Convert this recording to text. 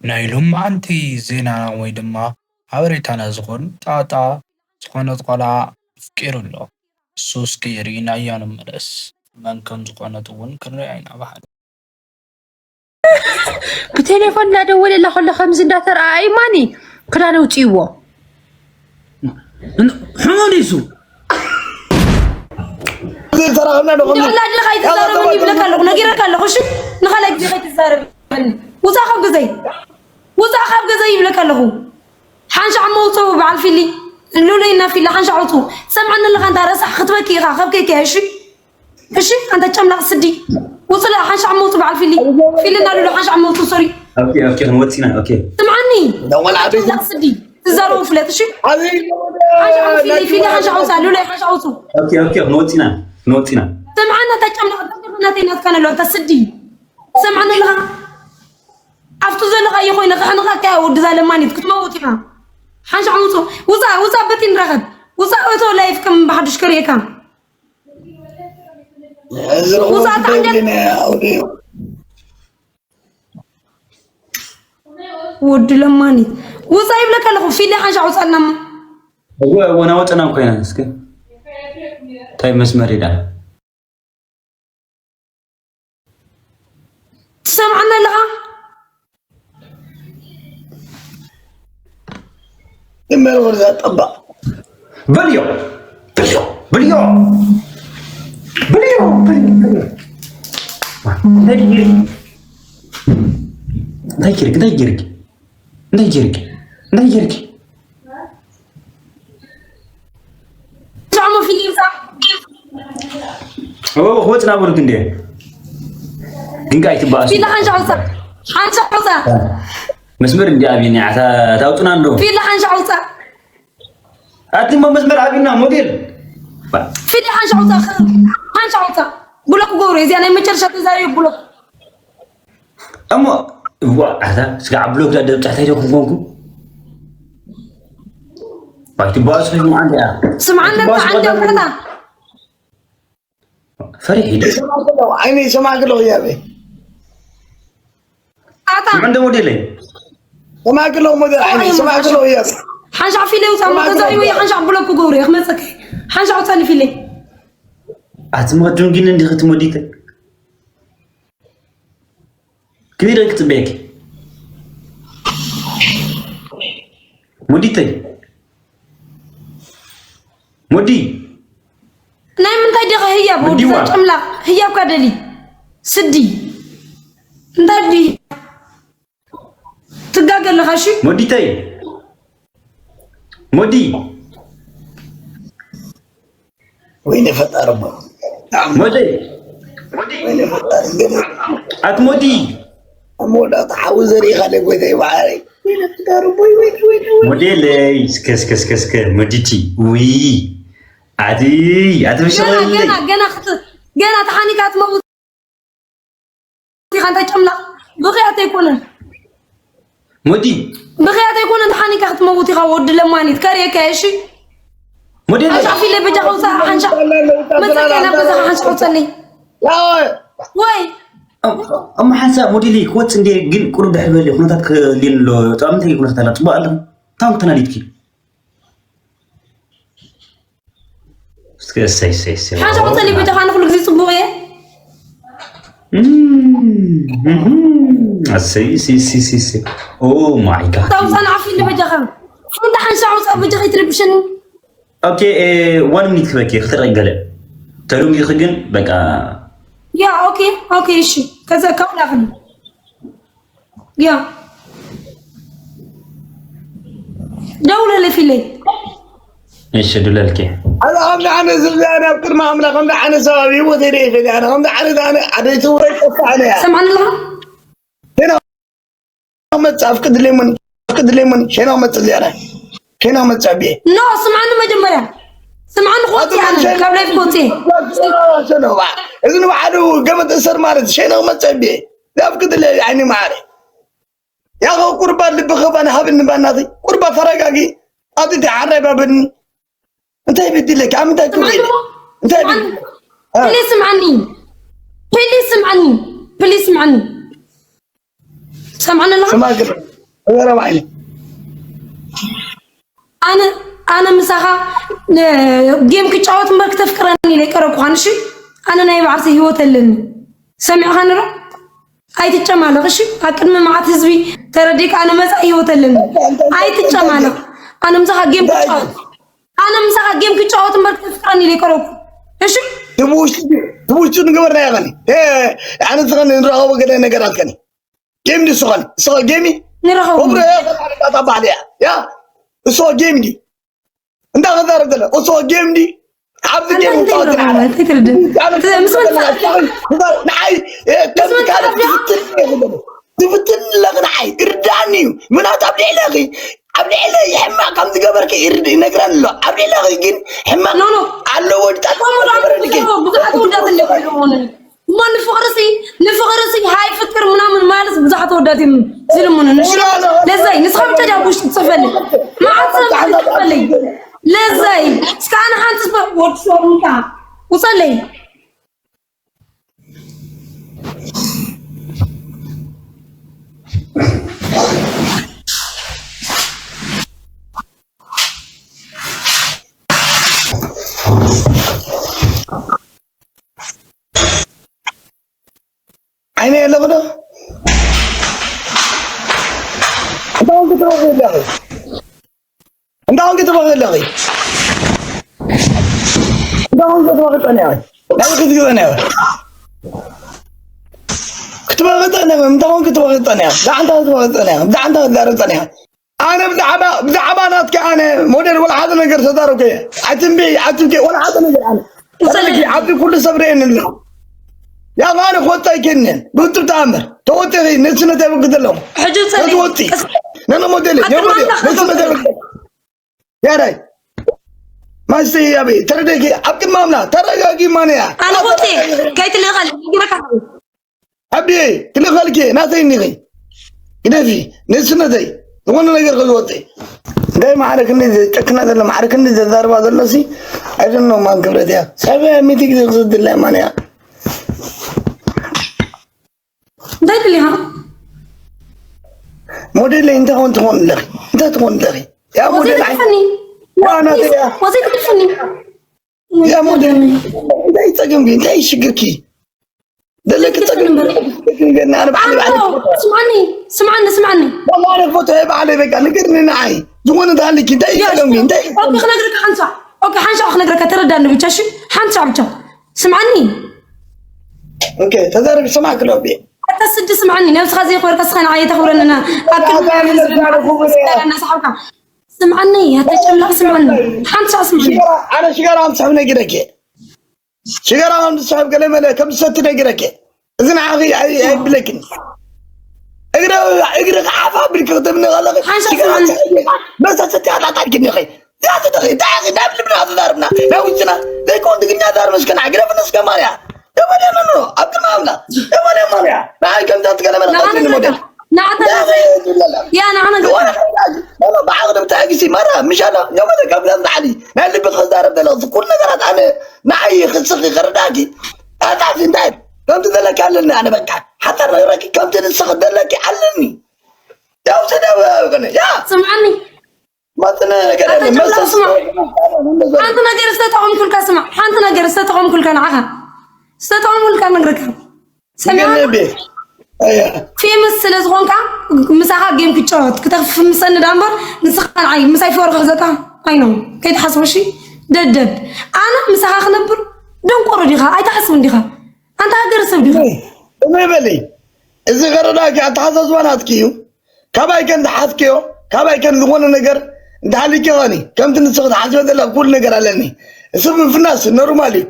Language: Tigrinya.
ናይ ሎማዓንቲ ዜናና ወይ ድማ ሓበሬታና ዝኾን ጣጣ ዝኾነት ቆልዓ ኣፍቂሩ ኣሎ። እሱ እስኪ ርኢናዮ ንመለስ። መን ከም ዝኾነት እውን ክንሪኣ ኢና ብሓደ። ብቴሌፎን እናደወለላ ከሎ ከምዚ እንዳተረኣኣዩ ማኒ ክዳን ኣውፅእዎ። ሕሙም ድዩ እሱ? ዘይተራኸብና ዶ ከምዚ? ንላ ድኻ ኣይትዛረበኒ ይብለካ ኣለኹ፣ ነጊረካ ኣለኹ። እሺ ንኻልኣይ ግዜ ከይትዛረበኒ ውፃእ ካብ ገዛይ፣ ውፃእ ካብ ገዛይ ይብለካ ኣለኹ። ሓንሻዕ መውፅኡ በዓል ፊሊ ሉለይ እና ፊሊ ሓንሻዕ ውፅኡ። ትሰምዓኒ ኣለኻ እንታ ረሳሕ ክትበኪ ኢኻ ከብከይከ እሺ እሺ ኣንታ ጨምላቕ ስዲ ውፅእ ሓንሻዕ መውፅኡ በዓል ፊሊ ፊሊ እና ሉለ ሓንሻዕ መውፅኡ ሶሪ ኦኬ ኦኬ ክንወፅና ኦኬ ስምዓኒ ደወል ዓበይቲ ጨምላቕ ስዲ ትዛረቡ ፍለት እሺ ዓበይቲ ሓንሻዕ ፊሊ ፊሊ ሓንሻዕ ውፃእ ሉለይ ሓንሻዕ ውፅኡ ኦኬ ኦኬ ክንወፅና ክንወፅና ስምዓኒ ኣንታ ጨምላቕ ናተይ ናትካ ነሎ ኣንታ ስዲ ትሰምዓኒ ኣለኻ ኣብቲ ዘለኻዮ ኮይነ ከሕንቐካ እያ ወዲ እዛ ለማኒት ክትመውት ኢኻ ሓንሻዕ ውፁ ውፃእ ውፃእ በቲ ንራኸብ ውፃእ እቶ ላይፍ ከም ብሓዱሽ ከርእየካ ዝረኸቡ ውፃእ ጉዳይ ተዓንደ- የብለይን እያ፣ ወዲ ወዲ ለማኒት ውፃእ ይብለካ ኣለኹ ፊሊ ሓንሻዕ ውፃእልና እሞ እወ እወ ናወፅና ኮይና እስከ እንታይ መስመር ኢዳ ትሰምዓና ኣለኻ ዝመረ ወርዛ ጠባቕ በልዮ በልዮ በልዮ በልዮ በልዮ እንታይ ጌርክ እንታይ ጌርክ እንታይ ጌርክ እንታይ ጌርክ እንታይ ጌርክ ጫሞ ፊሊምሳ ክወፅና በሉት እንዴ ድንጋይ ትበኣሱ ፊላ ሓንሻ ውፃ ሓንሻ ውፃ መስመር እንዲ ኣብኒ ታውጡና እንዶ ፊላ ሓንሻ ውፃ ኣቲ ሞ መስመር ኣብና ሞዴል ፊላ ሓንሻ ውፃ ሓንሻ ውፃ ብሎክ ገብሩ እዚኣ ናይ መጨረሻ ተዛሪቡ ብሎክ እሞ እዋ ኣታ ስጋዕ ብሎክ ዳ ደብጻሕታይ ዶ ኮንኩ ባይቲ ባስ ነው አንድ ያ ስምዓኒ ባስ ተዓንደ ወዳለ- ፈታ ፈሪሕ ሂደ ይሰማዕክ ኣለኹ ዓይነ ይሰማዕክ ኣለኹ እያበ ኣታ እንደ ሞዴለይ ሰማዕክ ኣለኹ ሞዴል ዓይነ ይሰማዕክ ኣለኹ እያበ ሓንሻ ፊለ ውፃ ሞ ተዛሪቡ እየ ሓንሻ ብሎክ ገብሩ እየ ክመፀከ ሓንሻ ውፃ ንፊለ ኣቲ መዱን ግን እንዲህ ክትሞዲተ ክንደይ ደቂ ትጽበየኪ ሙዲተይ ሙዲ ናይ ምንታይ ዲኻ ህያብ ወዲ ምንዲዋ? ጨምላቕ ህያብካ ደሊ ስዲ እንታይ ዲ ትጋገ ኣለኻ እሺ ሙዲተይ ሙዲ ወይኔ ፈጣሪ እሞ ሙዲ ወይኔ ፈጣሪ እንግዲህ ኣት ሙዲ ኣብ መወዳእታ ሓዊ ዘሪእኻ ለ ጎይታይ በዓረይ ወይኔ ፈጣሪ እሞ ወይኔ ወይኔ ወይኔ ሙዲለይ እስከ እስከ እስከ እስከ ሙዲቲ ውይ ኣቲ ኣቲ ገና ብሸለለይ ገና ገና ክት ገና ተሓኒካ ትመውት ኢኻ እንታይ ጨምላቕ ብኽያት ኣይኮነን ሙዲ ብኽያት ኣይኮነን ተሓኒካ ክትመውት ኢኻ ወዲ ለማኒት ከርእየካ እሺ ሙዲለይ ሓንሻ ፊለ በጃ ከውፃ ሓንሻ መፀቀ ናብ ገዛኻ ሓንሻ ከውፀለይ ወይ እሞ ሓንሳብ ሞዴል ክወፅ እንደ ግን ቁሩብ ድሕር በሊ ኩነታት ክልየን ኣሎ ጣም እንታይ ኩነታት ኣላ ፅቡቅ ኣለ ታም ተናዲድኪ እስከ እሰይ እሰይ እሰይ ሓንሻ ከውፀለይ በጃኻ ንኩሉ ግዜ ፅቡቅ እየ እሰይ እሰይ እሰይ እሰይ ኦ ማይ ጋድ ታውፃ ንዓፊ ንበጃኻ ፍንታ ሓንሻ ውፃ በጃኻ ይትረብሸኒ ኦኬ ዋን ሚኒት ክበኪ ክትርኢ ገለ ተደንጊኺ ግን በቃ ያ ኦኬ ኦኬ እሺ ከዛ ካብላ ክኒ ያ ደውለለ ፊለይ እሺ ድለልኪ ኣነ ከምዚ ዓይነት ዝብዛነ ኣብ ቅድሚ ኣምላኽ ከምዚ ዓይነት ሰብ ኣብ ህይወተይ ደ ይፈልየ ኣነ ከምዚ ዓይነት ኣነ ዓደይቲ ውረይ ጠፋ ኣነ እያ ሰምዓኒ ኣለኻ መጽእ ኣፍቅድለይ ምን ኣፍቅድለይ ምን ሸና መጽእ ዚያና ሸና መጽእ ኣቢየ ኖ ስምዓኒ መጀመርያ ስምዓኒ ክወፅእ ኣነ ካብ ላይፍ ክወፅእ ሸኖባ እዚ ንባዕሉ ገመት እሰር ማለት ሸና መጽእ ኣቢየ ኣፍቅድለይ ዓይኒ ማዕረ ያኸ ቁርባ ልብኸ ባን ሃብኒ ባናተይ ቁርባ ተረጋጊ ኣጥቲ ዓራይ ባብኒ እንታይ ብድለክ ኣብ እንታይ ክውዒለ እንታይ ብድለክ ፕሊስ ስምዓኒ ፕሊስ ስምዓኒ ፕሊስ ስምዓኒ ሰምዓኒ ኣለኻ ስማግር ተዛረብ ዓይኒ። ኣነ ኣነ ምሳኻ ጌም ክጫወት እምበር ክተፍቅረኒ ኢለ ይቀረብኩኻን። እሺ ኣነ ናይ ባዕርሲ ህይወት ኣለኒ። ሰሚዕኻኒ ዶ? ኣይትጨማለቕ እሺ። ኣብ ቅድሚ መዓት ህዝቢ ተረዲእካ ኣነ መጻኢ ህይወት ኣለኒ። ኣይትጨማለቕ። ኣነ ምሳኻ ጌም ክጫወት ኣነ ምሳኻ ጌም ክጫወት እምበር ክተፍቅረኒ ኢለ ይቀረብኩ። እሺ ትብውሽቱ ንገበርና ያኸኒ ኣነ ዝኸኒ ንረኸቦ ገለ ነገራት ከኒ ጌም ድስኾን ስኸ ጌሚ ንረኸቦ ክብረ ያኸኒ ኣባህልያ ያ እሶ ጌም ዲ እንዳ ኸዛረብ ዘለ እሶ ጌም ዲ ኣብዚ ጌም ንዓይ ከምዚ ካልእ ትፍትን ኣለኺ ንዓይ እርዳኒ እዩ ምናት ኣብ ልዕለኺ ኣብ ልዕለ ይሕማቕ ከም ዝገበርኪ ይነግረን ኣሎ ኣብ ልዕለኺ ግን ሕማቕ ኣለዎ ድጣ ብዙሓት ወዳት እሞ ንፍቅርሲ ንፍቅርሲ ሃይ ፍቅር ምናምን ማለት ብዙሓት ወዳት እዮም ዝልምኑ ንሽ ለዛይ ንስኻ ብቻ ዲያ ውሽጢ ትፅፈለይ መዓት ሰብ ትፅፈለይ ለዛይ እስከ ኣነ ሓንቲ ወዲ ሰሩታ ውፀለይ ዓይነ የለኽዶ እንታውን ክትረኽ የለኺ እንታውን ክትረኽ የለኺ እንታውን ክትረኽ ጠንያ ናይ ክትግዘ ነያ ክትበኺ ጠንያ እንታውን ክትበኺ ጠንያ ብዛዕንታ ክትበኺ ጠንያ ብዛዕንታ ክትዛረብ ጠንያ ኣነ ብዛዕባ ብዛዕባ ናትካ ኣነ ሞዴል ወላ ሓደ ነገር ተዛረብከ ኣትንቢ ኣትንቢ ወላ ሓደ ነገር ኣነ ተለኪ ኣብዚ ኩሉ ሰብ ርእየኒ ኣሎ ያ ኣነ ክወጣ ይከንን ብህቱብ ተኣምር ተወጢኺ ንእስነት ኣይበግድ ኣለኹ ሕጂ ውፀለይ ትወጢ ነነ ሞዴል ነሞዴል ንእስነት ኣይበግድ ያዳይ ማስተይ ያበይ ተረደኪ ኣብ ቅድሚ ኣምላ ተረጋጊ ማንያ ኣነ ወፂ ከይትልእኸል ይረካ ኣቢየ ክልኸልኪ ናተይ እኒኺ ግደፊ ንእስነተይ ዝኾነ ነገር ከዝወፅእ እንታይ ማዕረ ክንዲ ዘጨክና ዘሎ ማዕረ ክንዲ ዘዛርባ ዘሎ ሲ ኣይደኖ ማን ክብረት እያ ሳበያ ሚቲ ግዜ ክስድላ ማን እያ እንታይ ትልኢኻ ሞዴለይ እንታይ ኾን ትኾን ኣለኺ እንታይ ትኾን ኣለኺ ያ ሞዴል ወዘይ ትደፍኒ እንታይ ጸገምኪ እንታይ ሽግርኪ ደለኪ ጸገም ስምዓኒ ስምዓኒ ስምዓኒ ባለ ፎቶ ባለ በቃ ንገርኒ ንዓይ ዝኾነ ታልኪ እንታይ ጸገምኪ እንታይ ክነግርካ ሓንሳ ኦኬ ሓንሳ ክነግረካ ተረዳኒ ብቻ እሺ ሓንሳ ብቻ ስምዓኒ ኦኬ ተዛረቢ ስማዕኪ ሎቢ ኣታ ስዲ ስምዓኒ ነብስኻ ዘይኮርካ ስኻ ንዓይ ተኽብረንና ኣብ ቅድሚ እናሰሓብካ ስምዓኒ ኣታ ጨምላቕ ስምዓኒ ሓንሳ ስምዓኒ ኣነ ሽጋራ ኣምስሐብ ነጊረኪ ሽጋራ ከም ዝስሕብ ገለ መለ ከም ዝሰቲ ነጊረኪ እዚ ንዓኺ ኣይብለክን እግረ እግረ ከዓፋ ብልክ ክትብኒ ከለኺ ሽጋራ መሰ ሰቲ ኣጣጣልኪ ኒኺ ያትተኺ እንታይ ኢኺ ናብ ልብና ተዛርብና ናብ ውጭና ዘይኮን ትግርኛ ዛርብ እስከ ንዓግረፍን እስከ ማርያ የመን የመን ኣብ ቅድሚ ኣምላኽ የመን የማርያ ንዓይ ከምዛ ትገለመለ ሞዴል ያ ንዓነ ብዓቕሊ ብትዕግስቲ ማራ ምሻላ ዮመለ ካብ ላዕሊ ናይ ልቢ ክዛረብ ዘለኹ ኩሉ ነገራት ኣነ ንዓይ ክስኺ ክርዳእኪ ኣጣፊ እንታይ ከምቲ ዘለኪ ኣለኒ ኣነ በቃ ሓፃር ነግረኪ ከምቲ ንስኺ ዘለኪ ኣለኒ ያው ሰዳብ ያ ስምዓኒ ማጥነ ገለ መስስ ሓንቲ ነገር ዝተጠቐምኩልካ ስማዕ ሓንቲ ነገር ዝተጠቐምኩልካ ንዓኻ ዝተጠቐምኩልካ ነግረካ ሰሚዕኒ ፌመስ ስለ ዝኾንካ ምሳኻ ጌም ክጫወት ክተፍምሰኒ ዳ እምበር ንስኻ ንዓይ ምሳይ ፍቅሪ ክሕዘካ ኣይኖ ከይትሓስቦ እሺ ደደብ ኣነ ምሳኻ ክነብር ደንቆሮ ዲኻ ኣይትሓስብን ዲኻ ኣንታ ሃገረ ሰብ ዲኻ እመይ በሊ እዚ ከረዳኪ ኣተሓሳስባ ናትኪ እዩ ካባይ ከም ዝሓዝክዮ ካባይ ከም ዝኾነ ነገር እንተሃሊኪ ኸኒ ከምቲ ንስኺ ትሓስበ ዘለኺ ኩሉ ነገር ኣለኒ እሱ ምፍናስ ኖርማል እዩ